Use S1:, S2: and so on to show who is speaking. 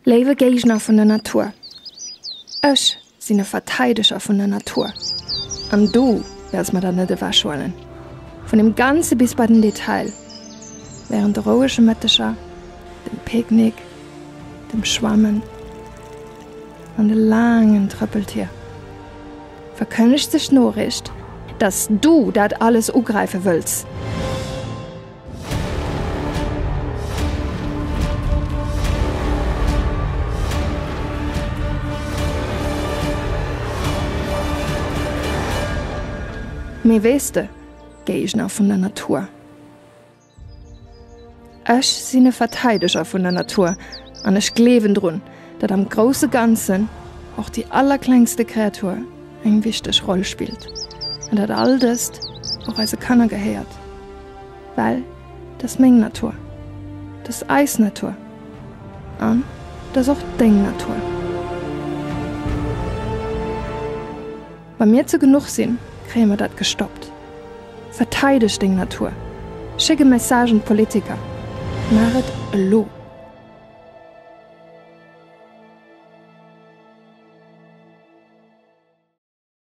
S1: Léiwe Géigner vun der Natur, ech sinn e Verteideger vun der Natur an du wäers mer dat net ewechhuelen. Vun dem Ganze bis bei den Detail, wärend de rouege Mëtteger, dem Picknick, dem Schwammen an de laangen Trëppeltier, verkënnegt sech d'Noriicht, dass du dat alles ugräife wëlls. Mee weess de, Géigner vun der Natur. Ech sinn e Verteideger vun der Natur an ech gleewen drun, datt am grousse Ganzen och déi allerklengste Kreatur eng wichteg Roll spillt an datt all dëst och eise Kanner gehéiert. Well 't ass meng Natur, 't ass eis Natur an 't ass och deng Natur. Wa mir ze genuch sinn, kréie mer dat gestoppt. Verteideg deng Natur! Schéck e Message un d'Politiker! Maach et elo!